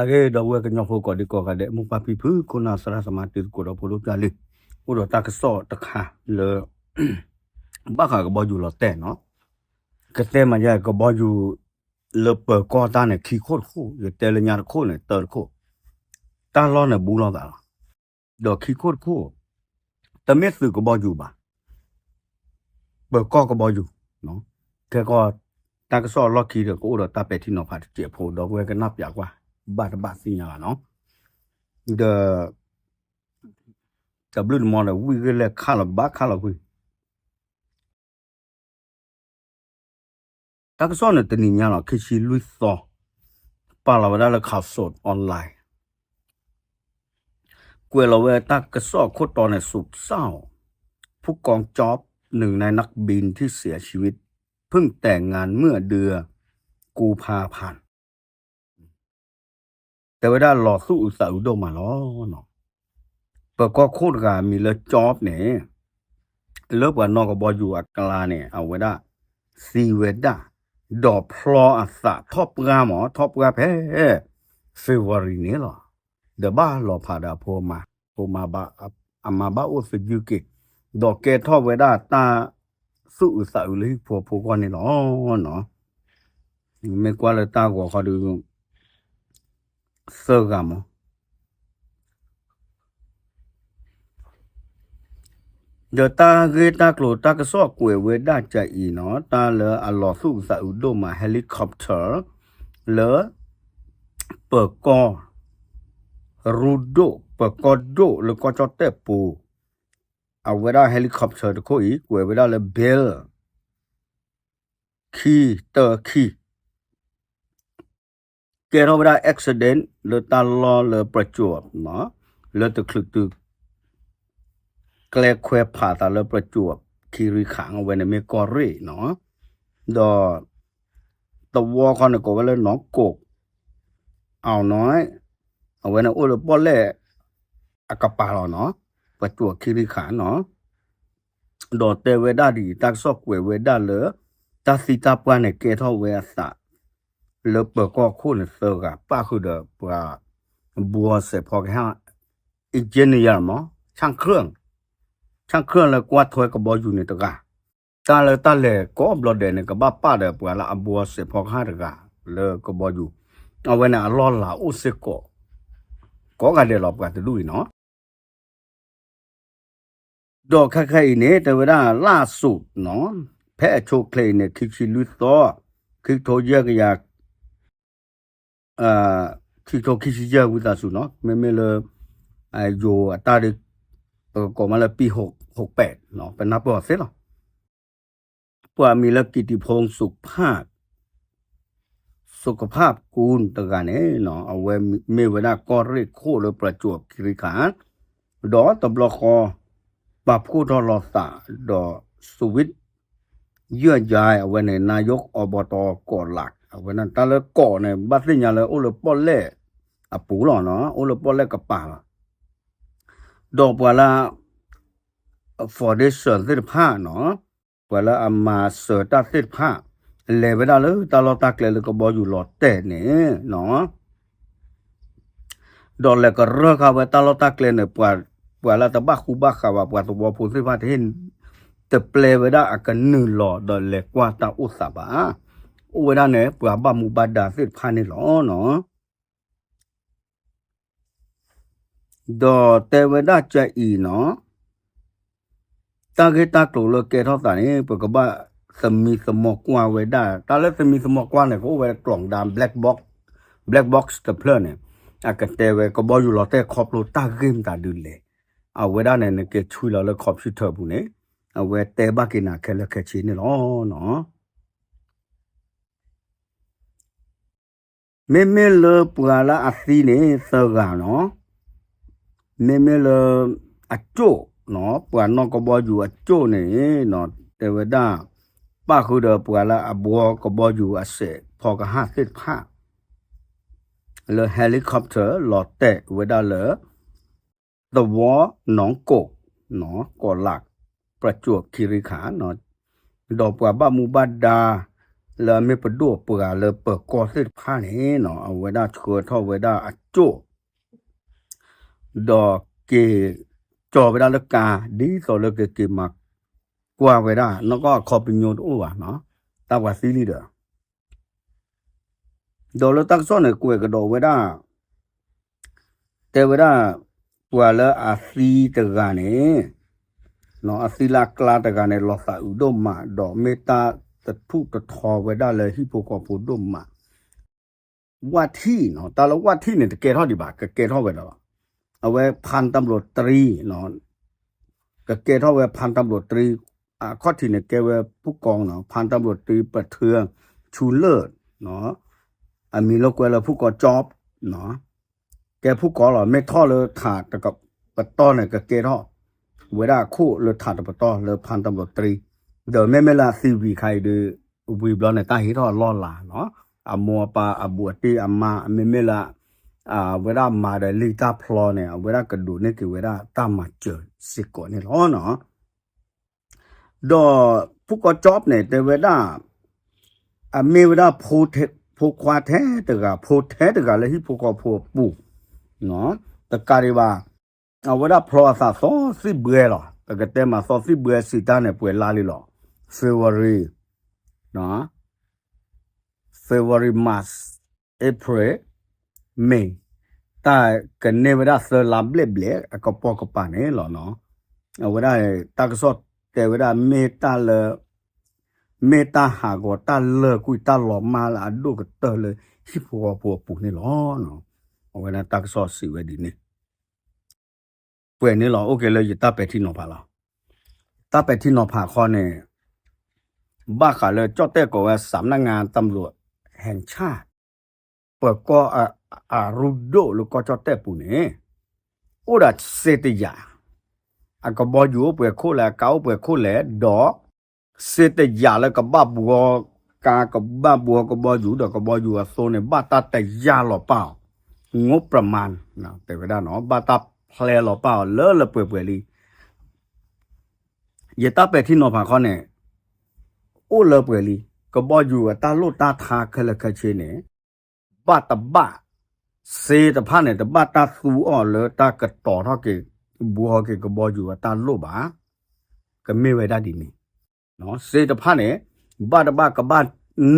အဂ့ၢ် ဒီပုၢ်ဝဲၢ်ကညီဖိကိးဒံကိးဂၤဒဲး မိၢ်ပၢ်ဖံဖု ခိၣ်နၢ်သရၣ်သမါ တံၤသကိးဒီးဖိဒိၣ်ကၢ်လံ, အိၣ်ဒီးတၢ်ကစီၣ်တခါလၢ ဘၣ်ဃးကဘီယူၤလီၤတဲာ်နီၤ, ကတဲမၤယဲ ကဘီယူၤလၢပၢၤကီၢ်တၢ်န့ၣ် ခံခိၣ်တခိၣ်, ယတဲလၢညါတခိၣ်န့ၣ် တၢတခိၣ်, တၢ်လီၢ်န့ၣ်ဘူးလိာ်သးလီၤ. ဒီးခံခိၣ်တခိၣ် တမ့ၢ်သုးကဘီယူၤဘၣ်, ပၢၤကီၢ်ကဘီယူၤ, ခဲကီၢ် တၢ်ကစီၣ်အလီၢ်ခံဒီး ကအိၣ်ဒီးတၢ်ပဲာ်ထံနီၤဖးတစဲးဖိ ဒီပုၢ်ဝဲၢ်ကနၣ်ပၠးကွၢ် ဘၣ်တဘၣ်သ့ၣ်ညါဘၣ်နီၤ, ဒီး တဘျုးတမီၤဒီး ဝံၣ်ဂ့ၢ်လဲၢ်ခးလီၤဘၣ်ခးလီၤကွံာ် တ�กสอบ န့ၣ် တနံၤညါလီၤ ခံဆံလွံၢ်သီ, ပာ်လီၤဝဲဒၣ်လၢ ข่าวสดออนไลน์ ကွဲးလီၤဝဲတၢ်ကစီၣ်အခိၣ်တီန့ၣ် สุดเศร้า ผู้กองจ๊อบ หนึ่งในนักบินที่เสียชีวิต เพิ่งแต่งงานเมื่อเดือนกุมภาพันธ์ တဲဝဲဒၣ်လီၤသူၣ်အုးသးအုးဒိၣ်မးလီၤ. ပၢၤကီၢ်ခိၣ်တဂၤမံၤလၢ Job န့ၣ် လၢပှၤနီၣ်ကဘီယူၤအကျါန့ၣ် အဝဲဒၣ် သံဝဲဒၣ်, ဒီးဖျီအသးထီၣ်ပှၢ်မး ထီၣ်ပှၢ်ဖဲ February န့ၣ်လီၤ. ဒီးဘၣ်လီၤဖးဒီးအဖိအမါ, ဖိမါဘၣ်, အမါဘၣ်အိၣ်သယုၢ်က့ၤ, ဒီးကဲထီၣ်ဝဲဒၣ်တၢ်သူၣ်အုးသးအုးလၢဟံၣ်ဖိဃီဖိဂီၢ်န့ၣ်လီၤ. မ့ၢ်ကွၢ်လၢတၢ်ဂီၤခီဒုး သၢဂၤမး, ဒီးတၢ်ဂ့ၢ်တၢ်ကျိၤတၢ်ကစီၣ်ကွဲးဝဲဒၣ်ကအံၤနီၤ, တၢ်လၢအလီၤသူၣ်အုးသးအုးဒိၣ်မး helicopter လၢ ပၢၤကီၢ် ရူဒိၣ် ပၢၤကီၢ်ဒိၣ်လၢကီၢ်ကၠီၣ်တဲၣ်ပူၤ, အဝဲဒၣ် helicopter တခိၣ်အံၤ ကွဲးဝဲဒၣ်လၢ Bell ခံ တၢ ခံ ကဲထီၣ်ဝဲဒၣ် accident လၢတၢ်လီၢ်လၢ ประจวบ နီၤ, လၢတချုးတုၤ ကျဲခွဲးဖးသးလၢ ประจวบคีรีขันธ์ အဝဲန့ၣ်မ့ၢ်ကီၢ်ရ့ၣ်နီၤ, ဒီး သဝီခီန့ၣ်ကိးဝဲလၢ หนองกก အောင်น้อย အဝဲန့ၣ်အိၣ်လၢပီၣ်လဲၣ်အကပၤလီၤနီၤ, ประจวบคีรีขันธ์ နီၤ. ဒီးတဲဝဲဒၣ်ဒ်အံၤ တၢ်ကစီၣ်ကွဲးဝဲဒၣ်လၢ တၢ်သံတၢ်ပှၢ်န့ၣ် ကဲထီၣ်ဝဲအသး လၢပၢၤကီၢ်ခိၣ်န့ၣ်သၢဂၤ ပၣ်ဃုာ်ဒီးပှၤ ဘှီစဲးဖီကဟၣ် engineer မး ช่างเครื่อง ช่างเครื่อง လၢကွၢ်ထွဲကဘီယူၤန့ၣ်တဂၤ, တၢ်လၢတၢ်လဲၤကိးဘျီဒဲးန့ၣ် ကဘၣ်ပာ်ဒီးပှၤလၢအဘှီစဲးဖီကဟၣ်တဂၤ လၢကဘီယူၤ, အဝဲန့ၣ်အလီၢ်လၤအိၣ်စ့ၢ်ကီး ကိးဂၤဒဲးလီၤ ပှၤတဒူၣ်အံၤနီၤ. ဒီးခဲခဲအံၤန့ၣ် တဲဝဲဒၣ် ล่าสุด နီၤ, ဖဲအဆိအချ့အံၤန့ၣ် ခံဆံလွံၢ်သီ, ခံကထိယဲၢ်ကယၤ ခံကထိခံဆံယဲၢ်ဝံသးစူၤနီၤ, မ့မ့ၢ်လၢ ယိၤအတၢ်ဒ် ပကကိးမးလၢ ปีหกแปด နီၤ, ပနၢ်ပၢၢ်အီၤသ့လီၤ. ပှၤမံၤလၢ กิติพงษ์ สุขภาพ สุขภาพกุล တဂၤန့ၣ်နီၤ, အဝဲမ့ၢ်ဝဲဒၣ်ကီၢ်ရ့ၣ်ခိၣ်လၢ ประจวบคีรีขันธ์ ဒီးတဘျီဃီ ပာ်ဖှိၣ်ထီၣ်လီၤသး ဒီး สุวิทย์ เยื่อใย အဝဲန့ၣ် นายกอบต เกาะหลัก အဝဲန့ၣ် တၢ်လၢကီးန့ၣ် ဘၣ်သ့ၣ်ညါလၢအိၣ်လၢပီၣ်လဲၣ်အပူၤလီၤနီၤ, အိၣ်လၢပီၣ်လဲၣ်ကပၤလီၤ. ဒီးပှၤလၢ foundation သ့ၣ်တဖၣ်နီၤ, ပှၤလၢအမၤစၢၤတၢ်သ့ၣ်တဖၣ် လဲၤဝဲဒၣ်လၢတၢ်လီၢ်တၢ်ကျဲလၢကဘီယူၤလီၤတဲာ်န့ၣ်နီၤ, ဒီးလဲၤကရၢၢ်ဃာ်ဝဲတၢ်လီၢ်တၢ်ကျဲန့ၣ် ပှၤလၢတဘၣ်ဃူဘၣ်ဃးဘၣ် ပှၤသဝီဖိသ့ၣ်တဖၣ်တဟ့ၣ် တပျဲဝဲဒၣ်အကနုာ်လီၤ ဒီးလဲၤကွၢ်တၢ်အိၣ်သးဘၣ်. အိၣ်ဝဲဒၣ်န့ၣ် ပှၤဘၣ်မူဘၣ်ဒါသ့ၣ်တဖၣ်န့ၣ်လီၤနီၤ. ဒီးတဲဝဲဒၣ်ကအံၤနီၤ, တၢ်ဂ့ၢ်တၢ်ကျိၤလၢကဲထီၣ်သးန့ၣ် ပကဘၣ်သမံသမိးကွၢ်ဝဲဒၣ်, တၢ်လၢသမံသမိးကွၢ်န့ၣ် ကအိၣ်ဝဲကျိာ်ဒါ black box, black box တဖျၢၣ်န့ၣ်, အကတဲဝဲကဘီယူၤလီၤတဲာ်ခီဖျိတၢ်ဂ့ၢ်မတၤဒုလဲၣ်, အဝဲဒၣ်န့ၣ် နက့ၤဆွံလီၤလၢ computer ပူၤန့ၣ်, အဝဲတဲဘၣ်က့ၤနၤခဲလၢာ်ခဲဆ့န့ၣ်လီၤနီၤ. မ့မ့ၢ်လၢပှၤလၢအသံန့ၣ် သၢဂၤနီၤ, မ့မ့ၢ်လၢ အကၠိၣ်နီၤ, ပှၤနီၣ်ကဘီယူၤအကၠိၣ်န့ၣ်နီၤ, တဲဝဲဒၣ် ပၣ်ဃုာ်ဒီးပှၤလၢအဘှီကဘီယူၤအစဲးဖီကဟၣ်သ့ၣ်တဖၣ် လၢ helicopter လီၤတဲာ်ဝဲဒၣ်လၢ သဝီ หนองกก နီၤ, เกาะหลัก ประจวบคีรีขันธ์ ဒီးပှၤဘၣ်မူဘၣ်ဒါ လၢအမ့ၢ်ပဒိၣ်ပှၤလၢပၢၤကီၢ်သ့ၣ်တဖၣ်န့ၣ်နီၤ အဝဲဒၣ်ဆှၢထီၣ်ဝဲဒၣ်အကၠိၣ် ဒီးက့ၤကၠီၤဝဲဒၣ်လၢကါ ဒ်သိးလၢကက့ၤမၤကွၢ်ဝဲဒၣ် နီၢ်ကီၢ်အခီပညီတအိၣ်ဘၣ်နီၤ တၢ်ပှၤသံလံဒီး ဒီးလၢတၢ်ကစီၣ်န့ၣ် ကွဲးကဒီးဝဲဒၣ် တဲဝဲဒၣ် ပှၤလၢအသံတဂၤန့ၣ် အသံလၢအကျါတဂၤန့ၣ် လီၤသးအုးဒိၣ်မး ဒီးမ့ၢ်တၢ်တထူၣ်တထီဝဲဒၣ်လၢဟံၣ်ဖိဃီဖိဒိၣ်မး ဝၣ်ထံၣ်နီၤ တၢ်လၢဝၣ်ထံၣ်န့ၣ် တကဲထီၣ်ဒံးဘၣ် ကကဲထီၣ်ဝဲဒၣ်လီၤ. အဝဲဖၣ်တၢ်ဘျိးတရံးနီၤ ကကဲထီၣ်ဝဲဖၣ်တၢ်ဘျိးတရံး အခီၣ်ထံးန့ၣ် ကဲဝဲဖုၣ်ကိာ်နီၤ ဖၣ်တၢ်ဘျိးတရံး ပထၢ ဆူလၢၢ် အမံၤလၢကွဲလၢဖုၣ်ကိာ်ကၠီၣ် ကဲဖုၣ်ကိာ်လီၤ မ့ၢ်ထီၣ်လၢထးတကပတီၢ်န့ၣ် ကကဲထီၣ် ဝဲဒၣ်အခိၣ်လၢထးတပတီၢ်လၢဖၣ်တၢ်ဘျိးတရံး ဒီးမ့မ့ၢ်လၢအသံဝံၤခါအံၤဒီး ဝံၤဘျီန့ၣ် တၢ်ဟ့ၣ်ထီၣ်အလီၢ်လၤနီၤ အမိၢ်အပၢ်အဘူးအတံၢ်အမါ မ့မ့ၢ်လၢ အဝဲဒၣ်မၤဒီးလံာ်တၢ်ဖျီန့ၣ် အဝဲဒၣ်ကဒိးန့ၢ်က့ၤဝဲဒၣ်တၢ်မၤစၢၤစ့ၢ်ကီးန့ၣ်လီၤ. ဒီးဖုၣ်ကိာ်ကၠီၣ်န့ၣ် တဲဝဲဒၣ် အမ့ၢ်ဝဲဒၣ် ဖိခွါထဲတဂၤ ဖိထဲတဂၤလၢဟံၣ်ဖိဃီဖိအပူၤ တကးဒံးဘၣ် အဝဲဒၣ်ဖျီအသးသီသံၣ်ဘှဲလီၤ ပကတဲမးသီသံၣ်ဘှဲစံးတၢ်န့ၣ် ပှဲၤလါလံလီၤ February February March April May တၢ်ကန့ၢ်ဝဲဒၣ်သၢလါဘျဲၣ်ဘျဲၣ်အကပိာ်ကပၤန့ၣ်လီၤနီၤ အဝဲဒၣ်တၢ်ကစီၣ်တဲဝဲဒၣ်မ့ၢ်တၢ်လၢ မ့ၢ်တၢ်ဟးဂီၤတၢ်လၢာ်ကွံာ်တၢ်လီၤမၢ်လၢအဒိၣ်ကတၢၢ်လၢဟံၣ်ဖိဃီဖိအပူၤန့ၣ်လီၤ. အဝဲဒၣ်တၢ်ကစီၣ်စံးဝဲဒ်န့ၣ် ပှဲၤန့ၣ်လီၤ အိၣ်က့ၤလၢယတၢ်ပဲာ်ထံနီၤဖးလီၤ. တၢ်ပဲာ်ထံနီၤဖးခီန့ၣ် ဘၣ်ဃးလၢကၠီၣ်တဲၣ်ကိးဝဲ စးနၣ်ငါ တၢ်ဘျိး ဟဲၣ်ဆၣ် ပၢၤကီၢ်အရူဒိၣ်လၢကီၢ်ကၠီၣ်တဲၣ်ပူၤန့ၣ် အိၣ်ဒီးစ့တယာ် အကဘီယူၤအိၣ်ပှဲၤခိၣ်လဲၣ် အကါအိၣ်ပှဲၤခိၣ်လဲၣ် ဒီး စ့တယာ်လၢကဘၣ်ဘှီ ကါကဘၣ်ဘှီကဘီယူၤဒီးကဘီယူၤအသိးန့ၣ် ဘၣ်တၢ်တယာ်လီၤပာ်အီၤ ငိုးပြမၢၣ် တဲဝဲဒၣ်နီၤ ဘၣ်တၢ်ဖျဲလီၤပာ်အီၤလၢလၢပှဲၤပှဲၤလံ ယတၢ်ပဲာ်ထံနီၤဖးခီန့ၣ် အိၣ်လၢပှဲၤလံ ကဘီယူၤအတၢ်လိၣ်တၢ်ထါခဲလၢာ်ခဲဆ့န့ၣ် ဘၣ်တဘၣ် စ့တဖၣ်န့ၣ် တဘၣ်တၢ်သူအီၤလၢတၢ်ကတီၤထီၣ်က့ၤ ဘှီက့ၤကဘီယူၤအတၢ်လိၣ်ဘၣ် ကမ့ၢ်ဝဲဒၣ်ဒ်န့ၣ် စ့တဖၣ်န့ၣ် ဘၣ်တဘၣ်ကဘၣ်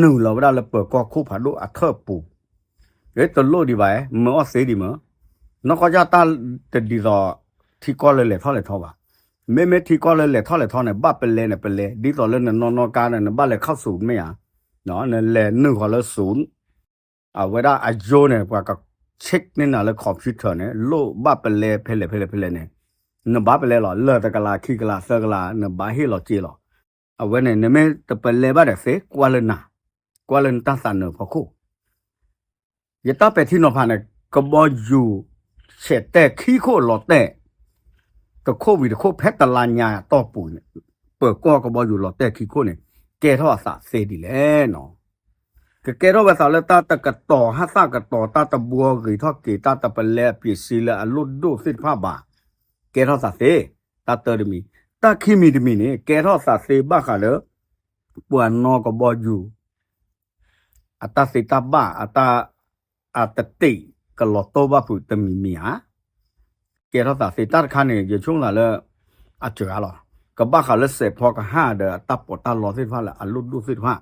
နုာ်လီၤဝဲဒၣ်လၢပၢၤကီၢ်ခိၣ်ဖးဒိၣ်အထၢၣ်ပူၤ တလိၣ်ဒံးဘၣ် မၤအီၣ်သ့ဒံးမး နီၢ်ကီၢ်ကၢ်တၢ်တဒ်သိး ထံကီၢ်လၢလဲၤထီၣ်လဲၤထီဘၣ် မ့မ့ၢ်ထံကီၢ်လၢလဲၤထီၣ်လဲၤထီန့ၣ် ဘၣ်ပလဲန့ၣ်ပလဲ ဒ်သိးလၢနနီၢ်နီၢ်ကါန့ၣ် နဘၣ်လဲၤခီၣ်ဆူၣ်မ့ၢ်ဧါ နလဲၤနုာ်ဃီၤလၢဆူၣ် အဝဲဒၣ်အယိန့ၣ် ပှၤက check န့ၢ်နၤလၢ computer န့ၣ် လိၣ်ဘၣ်ပလဲဖဲလဲၣ်ဖဲလဲၣ်ဖဲလဲၣ်န့ၣ် နဘၣ်ပလဲလီၤ လၢာ်တကလးခံကလးသၢကလး နဘၣ်ဟ့ၣ်လီၤစ့လီၤ အဝဲန့ၣ် နမ့ၢ်တပလဲဘၣ်ဒီးသ့ ကွၢ်လၢနၤ ကွၢ်လၢနတၢ်သးနၢၤဖီခိၣ် ယတၢ်ပဲာ်ထံနီၤဖးန့ၣ် ကဘီယူၤ ဆဲးတဲာ်ခံခိၣ်လီၤတဲာ် တခိၣ်ဝံၤတခိၣ်ဖဲတလါညါအတီၢ်ပူၤန့ၣ် ပၢၤကီၢ်ကဘီယူၤလီၤတဲာ်ခံခိၣ်န့ၣ် ကဲထီၣ်အသးသ့ဒ်လဲၣ်နီၤ ကကဲထီၣ်ဝဲသးလၢတၢ်တကတီၤဟးသၣ်ကတီၤ တၢ်တဘှီဂ့ၤထီၣ်က့ၤ တၢ်တပလဲအပျ့ၤစ့လၢအလိၣ်ဒိၣ်သ့ၣ်တဖၣ်ဘၣ် ကဲထီၣ်သးသ့ တၢ်တၢတမံၤ တၢ်ခံမံၤတမံၤန့ၣ် ကဲထီၣ်သးသ့ဘၣ်ဃးလၢ ပှၤနီၢ်ကဘီယူၤ အတၢ်သ့တၢ်ဘၣ် အတၢ် အတတ့ၢ်ကလီၤတိၢ်ဘၣ်ဖုးတမံၤမံၤဧါ ကဲထီၣ်သးသ့ တၢ်တခါန့ၣ် ယဆိကမိၣ်လၢ အစှၤလီၤ ကဘၣ်ဃးလၢစဲးဖီကဟၣ်ဒီးအတၢ်ပီးတၢ်လီသ့ၣ်တဖၣ်လၢအလိၣ်ဒိၣ်သ့ၣ်တဖၣ်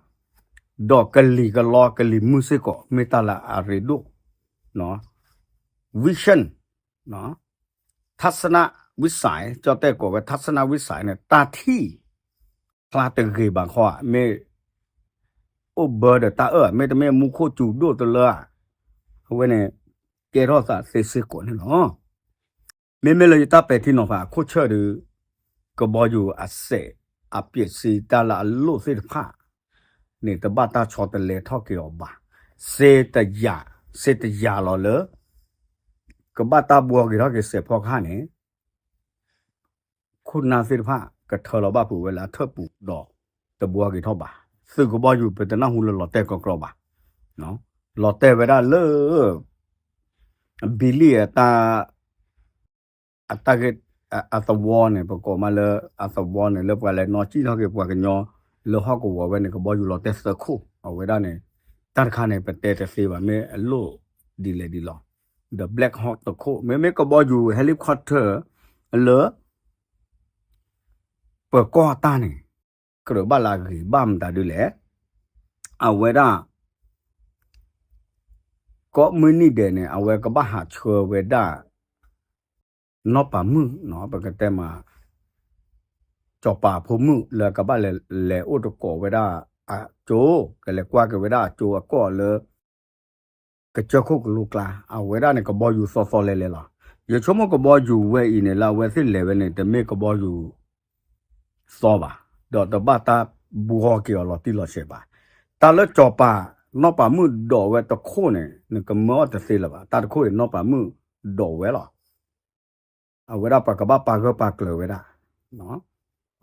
ဒီးကလံၤကလီကလံၤမုၢ်စ့ၢ်ကီး မ့ၢ်တၢ်လၢအရ့ဒိၣ် vision ထၣ်စနဝံစဲး ကၠီၣ်တဲၣ်ကိးဝဲ ထၣ်စနဝံစဲး န့ၣ် တၢ်ထံၣ် ဖျါတဂ့ၤဘၣ်ခီဧါ မ့ၢ် အိၣ်ဘၢဒီးတၢ်အၢၣ် မ့တမ့ၢ်မူခိၣ်စူၤဒိၣ်တလၢဧါ အဝဲန့ၣ် ကဲထီၣ်သးသ့စ့ၢ်ကီးန့ၣ်လီၤ. မ့မ့ၢ်လၢယတၢ်ပဲာ်ထံနီၤဖးအခိၣ်ဆၢၣ်ဒီး ကဘီယူၤအစဲး အပျ့ၤစ့တၢ်လၢအလိၣ်သ့ၣ်တဖၣ်န့ၣ် တဘၣ်တၢ်ဆီတလဲထီၣ်က့ၤအီၤဘၣ်. စ့တယာ် စ့တယာ်လီၤလၢ ကဘၣ်တၢ်ဘှီက့ၤထီၣ်က့ၤစဲးဖီကဟၣ်န့ၣ် ခိၣ်နၢ်သ့ၣ်တဖၣ် ကထၢလီၤဘၣ်ဖုးဝဲလၢအထၢၣ်ပူၤဒီး တဘှီက့ၤထီၣ်ဘၣ်. သုးကဘီယူၤ ပတနၢ်ဟူလၢလီၤတဲာ်ကီကီဘၣ်. လီၤတဲာ်ဝဲဒၣ်လၢ ဘံလံၣ်အတၢ် အတၢ်ဂ့ၢ် အသဝီန့ၣ် ပကိးမးလၢအသဝီန့ၣ် လၢပှၤလဲၤနီၣ်စံၣ်ထီၣ်က့ၤပှၤကညီ လၢဟီၣ်ကဝီၤဝဲန့ၣ် ကဘီယူၤလီၤတဲာ်သၢခိၣ် အဝဲဒၣ်န့ၣ် တၢ်တခါန့ၣ် ပတဲတသ့ဘၣ် မ့ၢ်အလိၣ်ဒ်လဲၣ်ဒ်လဲၣ်, ဒီး Black Hawk တခိၣ် မ့မ့ၢ်ကဘီယူၤ helicopter လၢ ပၢၤကီၢ်တၢ်န့ၣ် ကြၢးဘၣ်လၢအဂ့ၤဘၣ်မတၤဒ်လဲၣ်, အဝဲဒၣ် ကိးမုၢ်နံၤဒဲးန့ၣ် အဝဲကဘၣ်ဟးဆှၢဝဲဒၣ် နီၢ်ပၤမုၣ်နီၤ ပကတဲမး စီၤပၤအဖိမုၣ်လၢကဘၣ်လဲၤ လဲၤအိၣ်တကိးဝဲဒၣ်အကၠိ ကလဲၤကွၢ်က့ၤဝဲဒၣ်အကၠိအကီၢ်လၢ ကစၢၢ်ခိၣ်ကလိကျါ အဝဲဒၣ်န့ၣ် ကဘီယူၤသီသီလဲၤလဲၤလီၤ. ယဆိကမိၣ်ကဘီယူၤဝဲအံၤန့ၣ် လၢအဝဲသ့ၣ်လဲၤဝဲန့ၣ် တမ့ၢ်ကဘီယူၤ သီဘၣ်, ဒီးတဘၣ်တၢ်ဘှီက့ၤအီၤလီၤတံၢ်လီၤဆဲးဘၣ်. တၢ်လၢစီၤပၤ နီၢ်ပၤမုၣ်ဒိးဝဲတခိၣ်န့ၣ် နကမၢအီၤတသ့လၢၤဘၣ်. တၢ်တခိၣ်အံၤ နီၢ်ပၤမုၣ်ဒိးဝဲလီၤ. အဝဲဒၣ်ပှၤကဘၣ်ပာ်ဂၢၢ်ပာ်ကျၢၤဝဲဒၣ်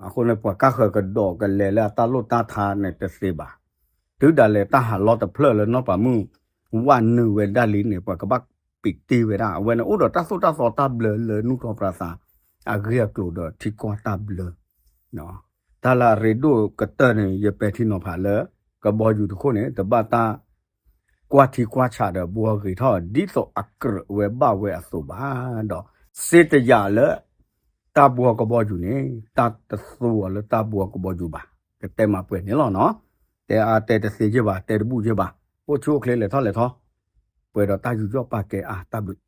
အဃိန့ၣ် ပှၤကါဃၢၤကဒိးကလဲၤလၢအတၢ်လိၣ်တၢ်ထါန့ၣ်တသ့ဘၣ်. တုၤဒၣ်လဲာ်တၢ်ဟးလီတဖျၢၣ်လၢနီၢ်ပၤမုၣ် ဝဲနုာ်ဝဲဒၣ်လံန့ၣ် ပှၤကဘၣ်ပံးတ့ၢ်ဝဲဒၣ်. အဝဲန့ၣ်အိၣ်ဒီးတၢ်သိၣ်တၢ်သီတၢ်ဘျၢလၢနူၢ်ထီၣ်ပြၤသး အဂ့ၢ်အကျိၤဒီးထံကီၢ်တၢ်ဘျၢ တၢ်လၢအရ့ဒိၣ်ကတၢၢ်န့ၣ် ယပဲာ်ထံနီၤဖးလၢ ကဘီယူၤတခိၣ်န့ၣ် တဘၣ်တၢ်ကွၢ်ထံကွၢ်ဆးဒီးဘှီဂ့ၤထီၣ် ဒ်သိးအကြၢးဝဲဘၣ်ဝဲအသိးဘၣ်ဒီး စ့တယာ်လၢ တၢ်ဘှီကဘီယူၤန့ၣ် တၢ်တသူအီၤလၢတၢ်ဘှီကဘီယူၤဘၣ်. ကတဲမၤပှဲၤန့ၣ်လီၤနီၤ. တဲအါတဲတသ့ယဲၢ်ဘၣ် တဲတဘူၣ်ယဲၢ်ဘၣ်. အိၣ်ဆူၣ်အိၣ်ချ့လဲၤထီၣ်လဲၤထီ ပှဲၤဒီးတၢ်ယူးယီၣ်ပာ်ကဲအါ တၢ်ဘျုး